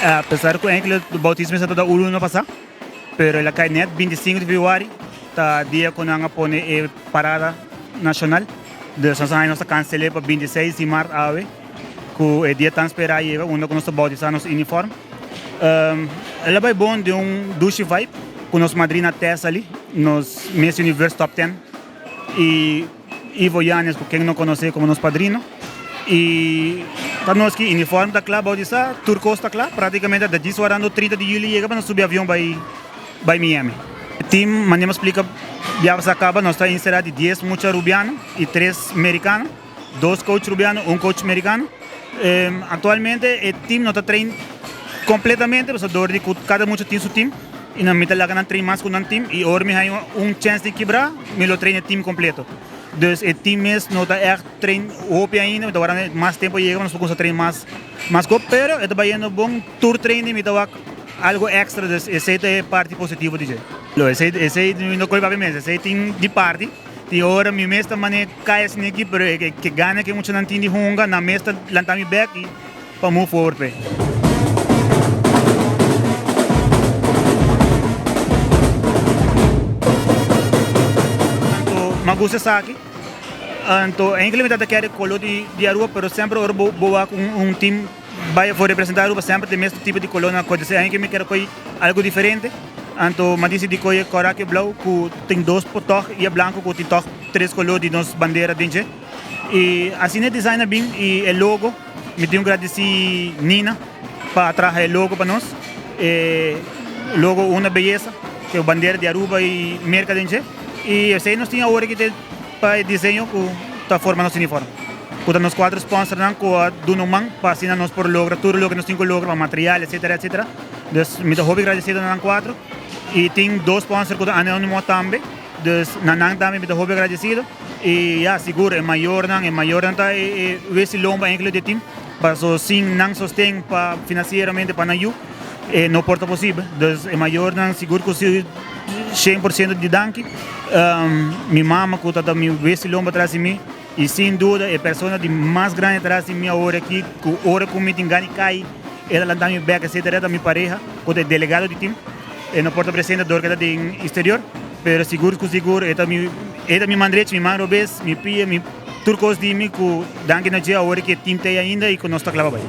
A pesar cu enkele bautismo mester ta un luna pasa, pero el a cay net 25 di februari, ta dia cu nan a pone e parada nacional. Dus nos a haña nos ta cancele pa 26 di maart awe, cu e dia tan spera a yega unda cu nos ta bautisa nos uniform. El a bay bon den un dushi vibe cu nos madrina Tessaly, nos Miss Universe Top Ten. Y Ivo Yanez cu ken no conoce como nos padrino y pa nos ki uniform ta cla bautisa tur cos ta cla practicamente ta djis warando 30 di juli yega pa nos subi avion bay bay Miami. Team manera mi a splica bia pasa caba nos ta encera di dies mucha Rubiano y tres Mericano dos coach Rubiano un coach Mericano actualmente e team no ta train completamente pasobra door di cu cada mucha tin su team. I nan mi ta laga nan train mas ku nan team i ora mi haña un chèns di kibrá mi lo train e team kompleto. Dus e team mes no ta ègt train hopi ainda, mi ta wara mas tempu yega pa nos por kuminsá train mas mas kop, pero e ta bayendo bon, tur training mi ta wak algo èkstra, dus esei ta e parti positivo di dje. Lo esei esei mi no kohe papia mes, esei tin di parti, tin ora mi mes ta manera kai asina aki pero e ke gana ke muchanan tin di hunga nan mes ta lanta mi bèk i. Pa move forward p'e. Anto m'a gusta esaki. Anto enkele mi ta kere kolo di di Aruba pero semper ora bo bo wak un un team bai afo representa Aruba semper ta e mes tipo di kolo nan kohe. Entonces enkele mi kere kohe algo diferente. Anto m'a disidi kohe kòrá ku e blou ku tin dos tòg i e blanko ku tin tòg tres kolo di nos bandera den dje. I asina e design a bin i e logo. Mi tin un gradisí Nina pa a traha e logo pa nos. E logo una beyesa, ku e bandera di Aruba i Merka den dje. I esei nos tin awor aki te pa e diseño ku ta forma nos uniform. Ku ta nos kuater sponsornan ku a duna un man pa asina nos por logra tur loke nos tin ku logra pa material etcetera etcetera. Dus mi ta hopi gradesido na nan kuater. I tin dos sponsor ku ta anonimo tambe. Dus na nan tambe mi ta hopi agradecido y ya sigur e mayornan, e mayornan ta e wesi lomba enkele di e team paso sin nan sosten pa financieramente pa nan yu e no por ta posibel. Dus e mayornan sigur cu si 100% di danki. Mi mama cu ta ta mi wesi lomba tras di mi y sin duda e persona di mas grandi tras di mi awor aki cu ora cu mi tin gana di cay e ta lanta mi bek etcetera ta mi pareha cu ta e delegado di team. E no por ta presente dor cu e ta den exterior. Pero sigur cu sigur e ta mi e ta mi man drechi, mi man robes, mi pia, mi tur cos di mi cu danki na dje awor cu e team ta ey ainda y cu nos ta cla pa bay.